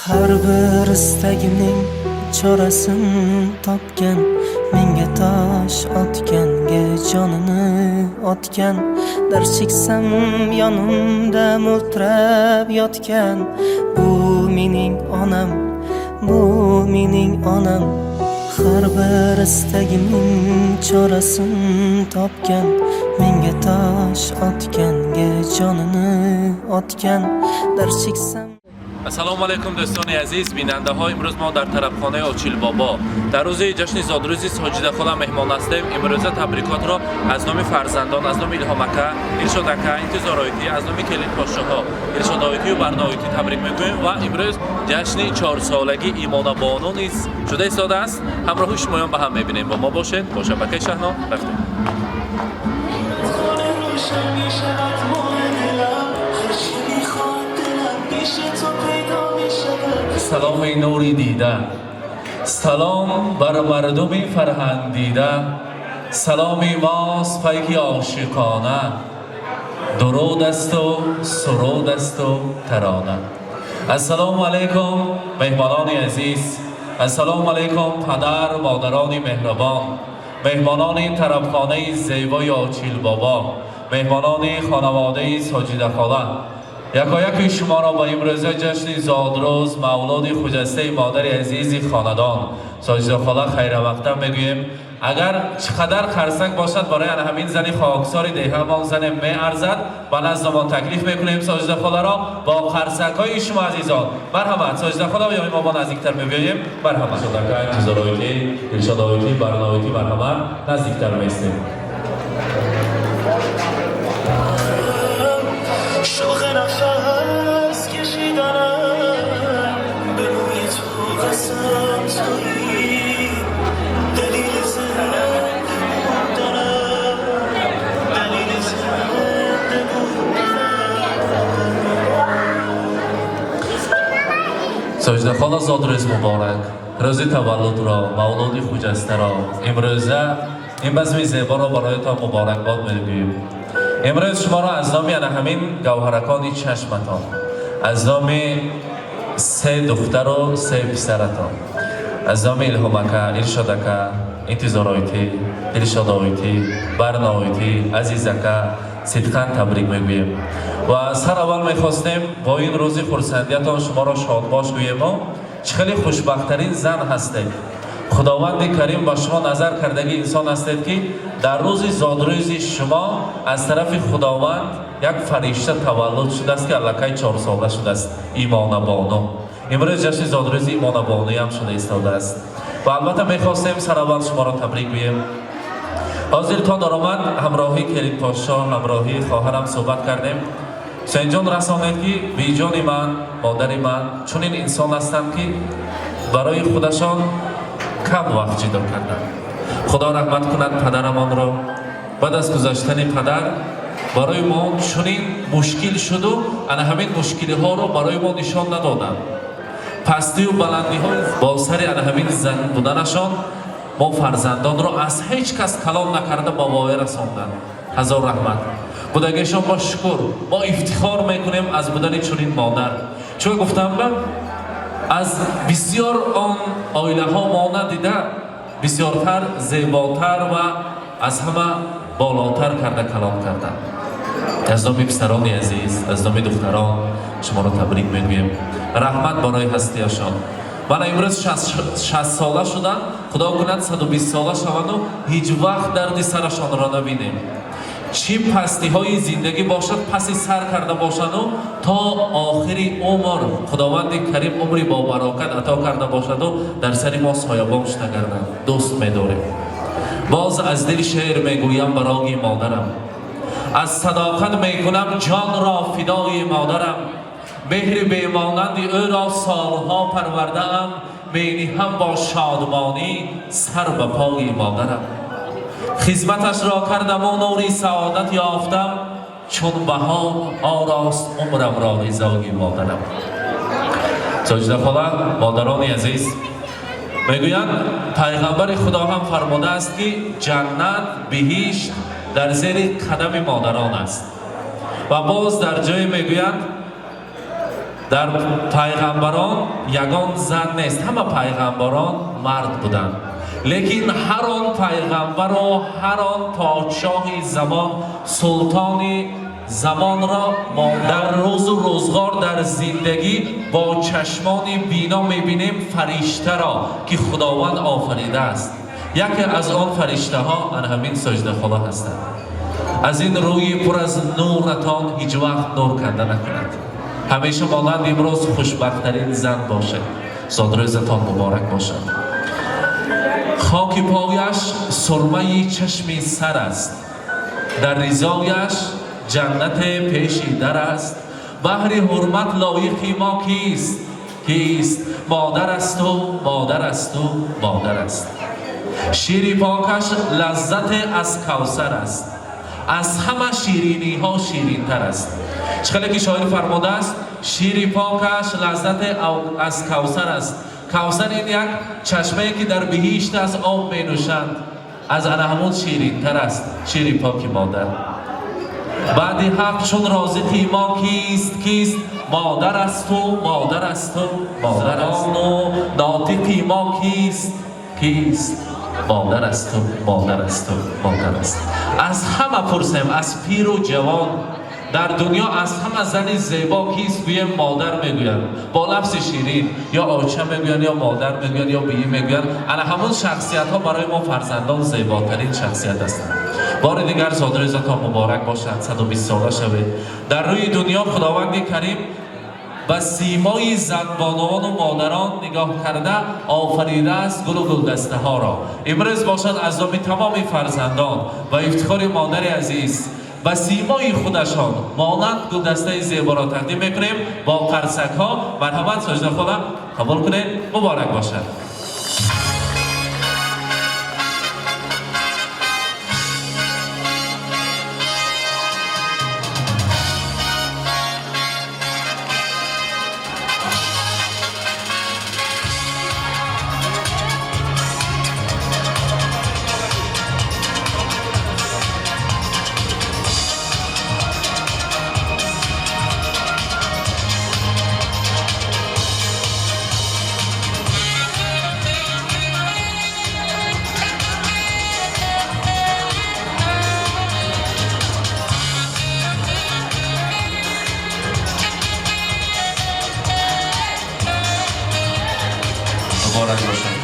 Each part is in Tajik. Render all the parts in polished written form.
Har bir istagimning chorasin topgan, menga tosh otganga jonini otgan, dard cheksam yonimda mo'ltirab yotgan, bu mening onam, bu mening onam. Har bir istagimning chorasin topgan, menga tosh otganga jonini otgan, dard cheksam. Ассалому алайкум, дӯстони азиз, бинандаҳо. Имрӯз мо дар тарабхонаи Очилбобо дар рӯзи ҷашни зодрӯзи Соҷида хола меҳмон ҳастем. Имрӯза табрикотро аз номи фарзандон, аз номи Илҳом ака, Иршод ака, Интизор Ойтӣ, аз номи келинпошшоҳо Иршод Ойтию Барно Ойтӣ табрик мегӯем. Ва имрӯз ҷашни чорсолагӣ Имонабону низ шуда истодааст. Ҳамроҳи шумоён ба ҳам мебинем. Бо мо бошед, бо шабакаи Шаҳно рафтем. خانه روشن میشود ماه دلم، هرچی میخواد دلم پیش تو پیدا میشود. Саломи нури дида, салом бар мардуми фарҳангдида, саломи мост пайки ошиқона, дуруд асту суруд асту тарона. Ассалому алайкум, меҳмонони азиз. Ассалому алайкум, падар модарони меҳрабон, меҳмонони тарабхонаи зебои Очилбобо, меҳмонони хонаводаи Соҷида хола. Якояки шуморо ба имрӯза ҷашни зодрӯз, мавлуди хуҷастаи модари азизи хонадон Соҷида хола хайрамақдам мегӯем. Агар чӣ қадар қарсак бошад барои ана ҳамин зани хоксори деҳамон, зане меарзад, ба наздамон таклиф мекунем Соҷида холаро бо қарсакҳои шумо, азизон. Марҳамат, Соҷида хола, ё мо бо наздиктар мебиёем. Марҳамат, Содака, Интизороитӣ, Иршодоитӣ, Барноитӣ, марҳамат, наздиктар меистем. شوق نفس کشیدنم به موی تو قسم، تویی دلیل زنده بودنم، دلیل زنده بودنم. Соҷида хола, зодрӯз муборак! Рӯзи таваллудро, мавлуди хуҷастаро, имрӯза ин базми зеборо бароятон муборакбод мегӯем. Имрӯз шуморо аз номи ана ҳамин гавҳаракони чашматон, аз номи се духтару се писаратон, аз номи Илҳомака, Иршодака, Интизоройтӣ, Дилшодойтӣ, Барнойтӣ, Азизака сидқан табрик мегӯем. Ва сар аввал мехостем бо ин рӯзи хурсандиятон шуморо шодбош гӯему чӣ хеле хушбахттарин зан ҳастед. Худованди Карим ба шумо назар кардаги инсон ҳастед, ки дар рӯзи зодрӯзи шумо аз тарафи Худованд як фаришта таваллуд шудааст, ки аллакай чорсола шудааст, Имонабону. Имрӯз ҷашни зодрӯзи Имонабонуям шуда истодааст. Ва албатта мехостем сараввал шуморо табрик гӯем. Ҳозир то даромад ҳамроҳи келинпошшо, ҳамроҳи хоҳарам суҳбат кардем. Ҳусейнҷон расонед, ки биҷони ман, модари ман чунин инсон ҳастанд, ки барои худашон кам вақт ҷидо карданд. Худо раҳмат кунад падарамонро. Баъд аз гузаштани падар барои мо чунин мушкил шуду ана ҳамин мушкилиҳоро барои мо нишон надоданд. Пастию баландиҳо бо сари ана ҳамин зан буданашон мо фарзандонро аз ҳеҷ кас калон накарда ба воя расонданд. Ҳазор раҳмат будагишон. Бо шукр, мо ифтихор мекунем аз будани чунин модар. Чун гуфтам, ба аз бисёр он оилаҳо мо надида, бисёртар, зеботар ва аз ҳама болотар карда калон карданд. Аз номи писарони азиз, аз номи духтарон шуморо табрик мегӯем. Раҳмат барои ҳастияшон. Мана имрӯз 60 сола шуданд, Худо кунад 120 сола шаванду ҳеҷ вақт дарди сарашонро набинем. Чӣ пастиҳои зиндагӣ бошад, паси сар карда бошаду то охири умр Худованди Карим умри бобарокат ато карда бошаду дар сари мо соябон шуда гарданд. Дӯст медорем. Боз аз дил шеър мегӯям барои модарам, аз садоқат мекунам ҷонро фидои модарам. Меҳри бемонанди ӯро солҳо парвардаам, мениҳам бо шодмонӣ сар ба пои модарам. Хизматашро кардаму нури саодат ёфтам, чун баҳор орост умрамро ризои модарам. Соҷида хола, модарони азиз, мегӯянд, пайғамбари Худо ҳам фармудааст, ки ҷаннат, биҳишт дар зери қадами модарон аст. Ва боз дар ҷое мегӯянд. Дар пайғамбарон ягон зан нест, ҳама пайғамбарон мард буданд, лекин ҳар он пайғамбару ҳар он подшоҳи замон, султони замонро мо дар рӯзу рӯзғор, дар зиндагӣ бо чашмони бино мебинем фариштаро, ки Худованд офаридааст. Яке аз он фариштаҳо ан ҳамин Соҷидахола ҳастанд. Аз ин рӯи пур аз нуратон ҳеҷ вақт нур канда накунад. Ҳамеша монанд имрӯз хушбахттарин зан бошед. Зодрӯзатон муборак бошад. Хоки пояш сурмаи чашми сар аст, дар ризояш ҷаннате пеши дар аст. Баҳри ҳурмат лоиқи мо кист? Кист? Модар асту, модар асту, модар аст. Шири покаш лаззате аз Кавсар аст, аз ҳама шириниҳо ширинтар аст. Чӣ хеле ки шоир фармудааст: шири покаш лаззате аз Кавсар аст. Кавсар ин як чашмае, ки дар биҳишт аст, об менӯшанд, аз ана ҳамун ширинтар аст шири поки модар. Баъди Ҳақ чун розиқи мо кист? Кист? Модар асту, модар асту, модар аст. Нотиқи мо кист? Кист? Модар асту, модар асту, модар аст. Аз ҳама пурсем, аз пиру ҷавон, дар дунё аз ҳама зани зебо кист, гӯем, модар мегӯянд бо лафзи ширин, ё оча мегӯянд, ё модар мегӯянд, ё биӣ мегӯянд. Ана ҳамун шахсиятҳо барои мо фарзандон зеботарин шахсият ҳастанд. Бори дигар зодрӯзатон муборак бошад, 120 сола шавед. Дар рӯи дунё Худованди Карим ба симои занбонуону модарон нигоҳ карда офаридааст гулу гулдастаҳоро. Имрӯз бошад, аз номи тамоми фарзандон ва ифтихори модари азиз, ба симои худашон монанд гулдастаи зеборо тақдим мекунем бо қарсакҳо. Марҳамат, Соҷидахола, қабул кунед. Муборак бошад. Муборак бошад.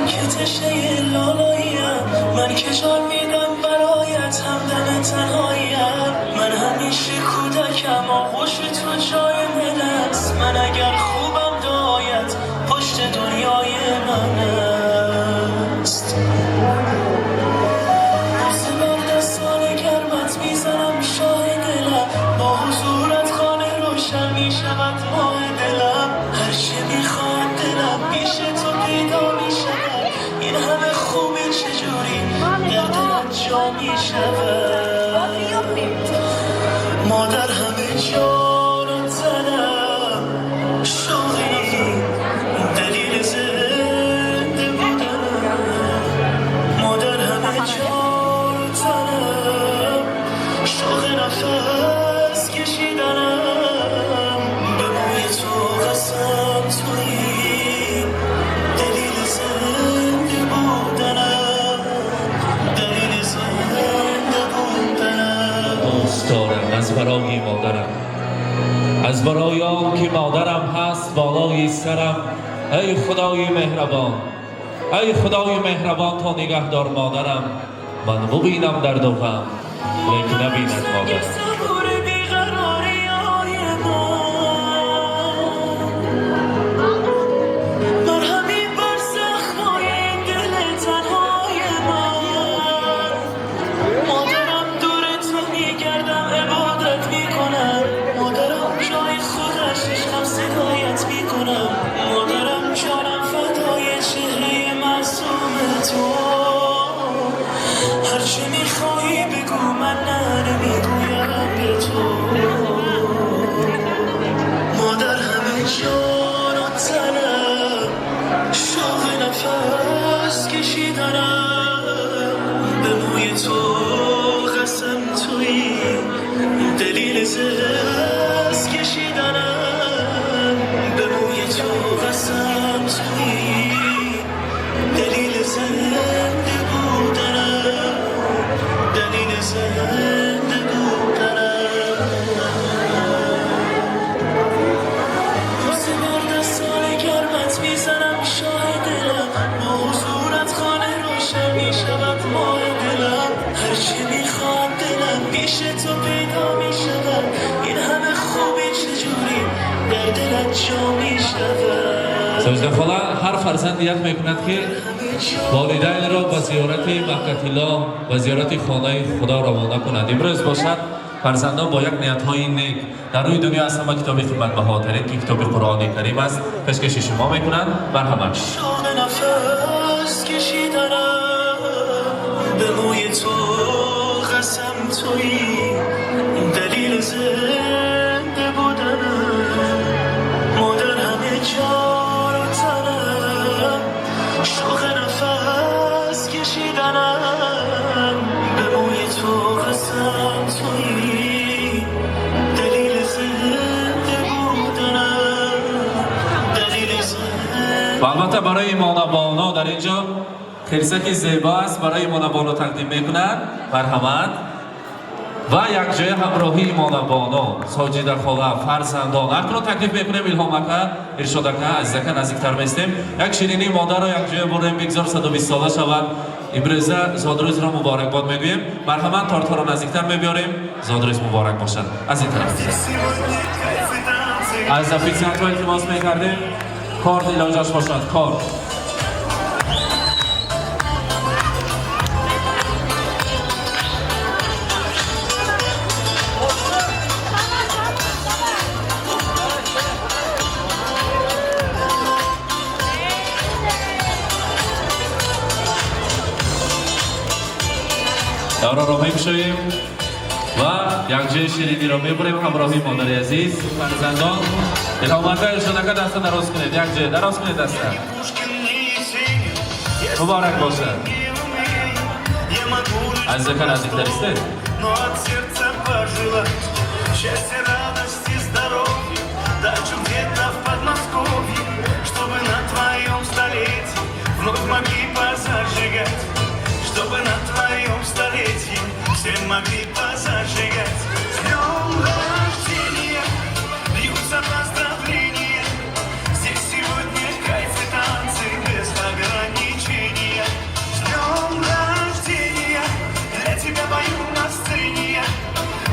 که تشنه لالاییم، من که جان میدم برایت، همدم تنهاییم. من همیشه کودکم، آغوش تو جای من است. من اگر خوبم، دعایت پشت دنیای من است. بوسه بر دستان گرمت میزنم شاه دلم، با حضورت خانه روشن میشود ماه دلم. هرچه میخواد دلم پیش تو پیدا میشود. این همه خوبی چجوری در دلت جا میشود؟ مادر، همه جان و تنم، شوق نفس، دلیل زنده بودنم. مادر، همه جان و تنم، شوق نفس کشیدنم. به موی تو قسم، تویی دلیل زنده بودنم، دلیل زنده بودنم. دوست دارم از برای مادرم، از برای آن که مادرم هست بالای سرم. ای خدای مهربان، ای خدای مهربان، تا نگهدار مادرم. من ببینم درد و غم، لیک نبیند مادرم. صبور بیقراری های ما، مرهمی بر زخمای این دل تنهای من. مادرم، دور تو میگردم، عبادت میکنم. مادرم، جای خودش عشقم، صدایت میکنم. مادرم، جانم فدای چهره معصوم تو. هرچه میخواهی بگو، من نه نمیگویم به تو. هرچه میخواد دلم پیش تو پیدا میشود. این همه خوبی چجوری در دلت جا میشود. ساجده خاله ҳар фарзанд ният мекунад, ки волидайнро ба зиёрати Маққатиллоҳ, ба зиёрати хонаи Худо равона кунад. Имрӯз бошад, фарзандон бо як ниятҳои нек дар рӯи дунё аз ҳама китоби қиматбаҳотарин, ки китоби Қуръони Карим аст, пешкаши шумо мекунанд. Марҳамат. شوق نفس کشیدنم به موی تو قسم، تویی دلیل زنده بودنم. مادر همه جان و تنم، شوق نفس کشیدنم به موی تو قسم، تویی دلیل زنده بودنم، دلیل زنده Ва албатта барои Имонабоно дар ин ҷо хирсаки зебо аст, барои Имонабоно тақдим мекунад. Марҳамат. Ва якҷоя ҳамроҳи Имонабоно, Соҷида хола, фарзандон акнун таклиф мекунем. Илҳом ака, Иршод ака, Азиз ака, наздиктар местем. Як ширинии модарро якҷоя бурем. Бигзор 120 сола шавад. Имрӯза зодрӯзро муборакбод мегӯем. Марҳамат, тортҳоро наздиктар мебиёрем. Зодрӯз муборак бошад. Аз ин тараф аз официантҳо илтимос мекардем, корт илоҷаш бошад, корт. Давраро мекушоем ва якҷои шириниро мебурем ҳамроҳи модари азиз, фарзандон. Илҳомака, Иршодака, даста дароз кунед, якҷоя дароз кунед даста. Муборак бошад. Азизака, наздиктар истед. Но от сердца пожелать счастья, радости, здоровья, дачу где-то в Подмосковье, чтобы на твоем столетии вновь могли позажигать, чтобы на твоем столетии все могли позажигать. С днем рождения! Льются поздравления. Здесь сегодня кайф и танцы без ограничения. С днем рождения! Для тебя пою на сцене я.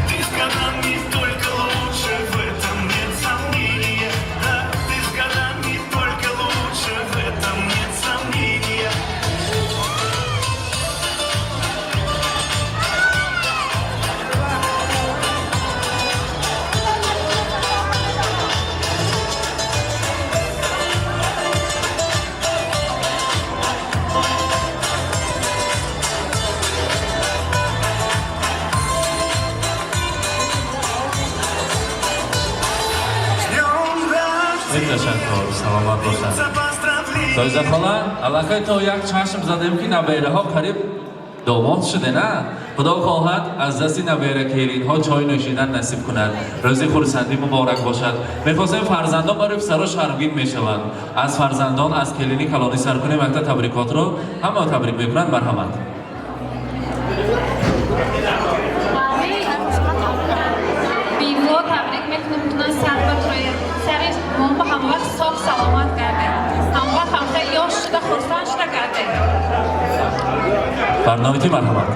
Ты с годами только лучше, в этом нет сомнения. Да, ты с годами только лучше, в этом нет сомнения. С днем Хеле ташаккур, саломат бошад. рождения! Поздравления! Соҷида хола, аллакай то як чашм задем, ки набераҳо қариб домод шуде, на? Худо хоҳад, аз дасти набера келинҳо чой нӯшидан насиб кунад. Рӯзи хурсандӣ муборак бошад. Мехостем, фарзандон барои писаро шармгин мешаванд. Аз фарзандон, аз келини калонӣ сар кунем, якта табрикотро ҳама табрик мекунанд. Марҳамат. Биво табрик мекунем, тунан сар ба сари мо ҳамвақт соф саломат гардед, ҳамвақт ҳамха ёш шуда, хурсанд шуда гардед. Барномаи, марҳамат.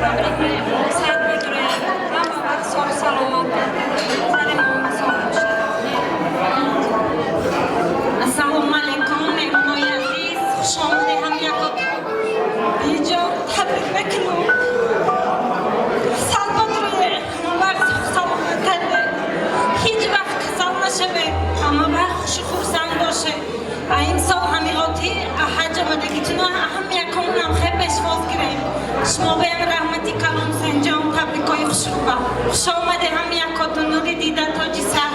Табрик мекунем, сар ба ҳама вақт соф саломат гардед, сари мо соф бошад. Ассалому алайкум, меҳмонои азиз, хуш омадед ҳам якотон. Биҷо табрик мекунам. Салбат рӯе, ҳама вақт саломат гардед. Ҳеҷ вақт касал нашавед, ҳама вақт хушу хурсанд бошед. А ин сол ҳамиғотӣ ҳаҷ омадагитуна ҳам якон намхе пешвоз гирем. Шумо беам раҳмати калон, Ҳусенҷон, табрикои хушрӯба. Хуш омадед ҳам якотон, нури дида, тоҷи сар.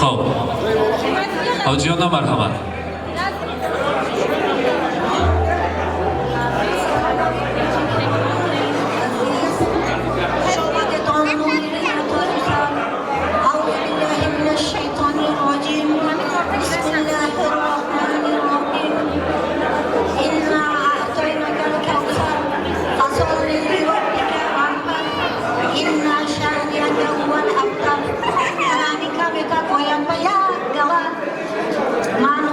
Хоб, ҳоҷиёна, марҳамат. خوش آمدتان. أعوذ بالله من الشيطان الرجيم. بسم الله الرحمن الرحيم. إنا أعطيناك الكوثر فصل لربك وانحر إن شانئك هو الأبتر. Ҳамин камека бояд ба як гала ман.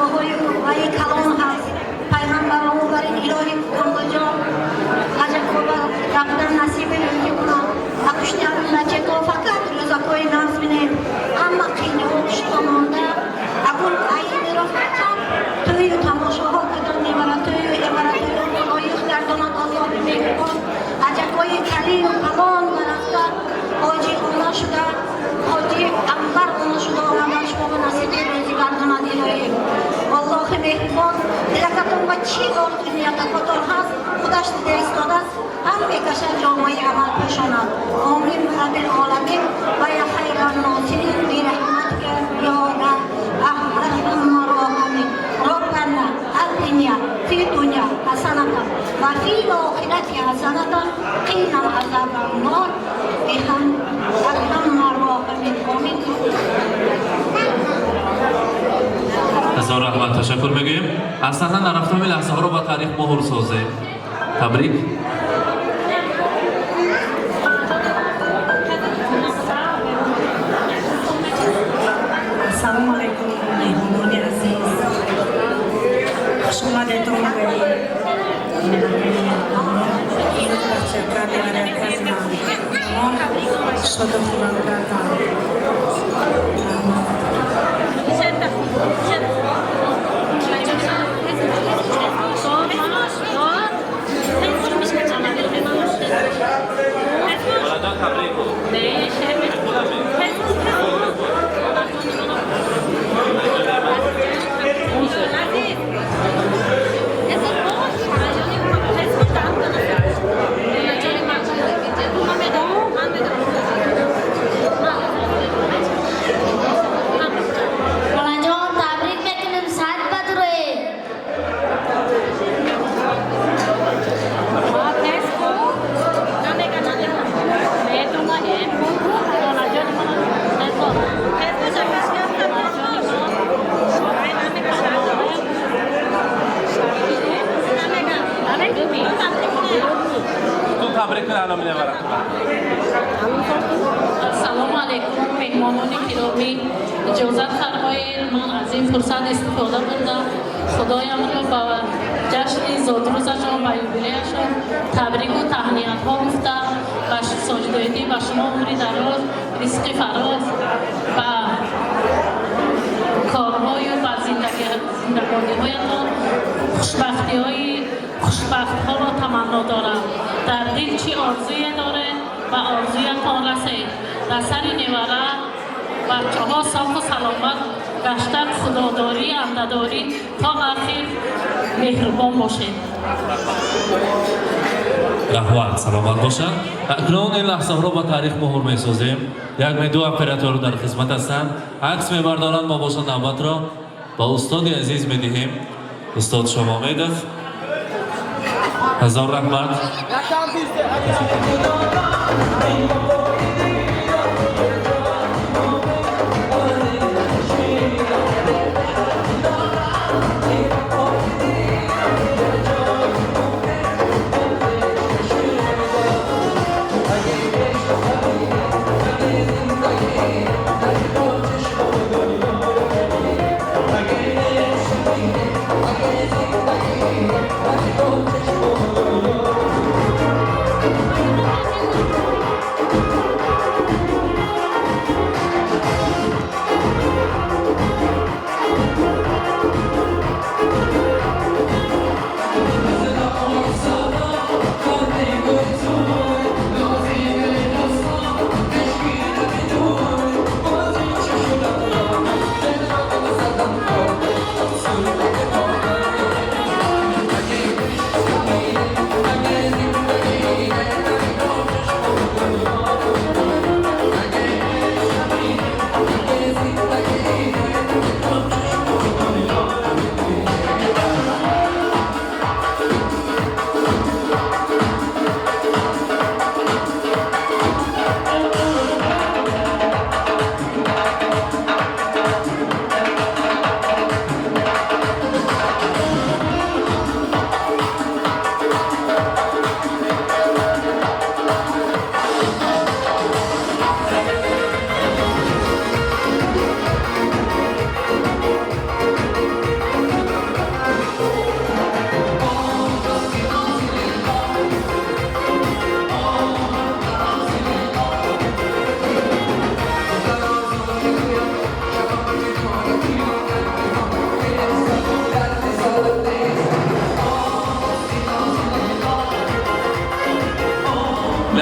ҳам мекашад ҷомаи амал пӯшонад. Омин раббил оламин ва я хайран носирин бирахматика я архамар роҳимин. Роббана атина фи дуня ҳасанатан ва фил охирати ҳасанатан қина азабан нор биҳам архамар роҳимин. Омин. Ҳазор раҳмат, ташаккур мегӯем. Аз саҳна нарафтами лаҳзаҳоро ба таърих муҳр созем. Табрик. Ассалому алайкум, меҳмонони азиз, хуш омадедон ба ин бачака неваракази ман шоду хуррам кардам. Раҳмат. Холаҷон, табрик. Холаҷон, табрик мекунем, сад бадруе. Ту табрик кун, алло минаваратула. Ассалому алайкум, меҳмонони гиромӣ. Иҷозат фармоед, ман аз ин фурсат истифода бурда, худоямро ба ҷашни зодрӯзашон, ба юбилеяшон табрику таҳниятҳо гуфта, ба Соҷидоиддин, ба шумо умри дароз, ризқи фароз, ба корҳою ба зиндагониҳоятон хушбахтиҳои хушбахтҳоро таманно дорам. Дар дил чӣ орзуе доред, ба орзуятон расед. Дар сари невара бачаҳо софу саломат гашта, худодорӣ, андадорӣ то ахир меҳрубон бошед. Раҳмат, саломат бошанд. Акнун ин лаҳзаҳоро ба таърих муҳр месозем. Як ду оператор дар хизмат ҳастанд, акс мебардоранд. Мо бошад навбатро ба устоди азиз медиҳем, устод Шомомедов. Ҳазор раҳмат.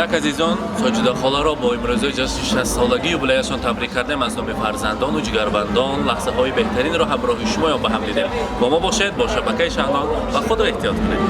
Як азизон, Соҷида холаро бо имрӯзои ҷашни 60-солагии юбилеяшон табрик кардем. Аз номи фарзандону ҷигарбандон лаҳзаҳои беҳтаринро ҳамроҳи шумоён ба ҳам дидем. Бо мо бошед, бо шабакаи Шаҳнон, ва худро эҳтиёт кунед.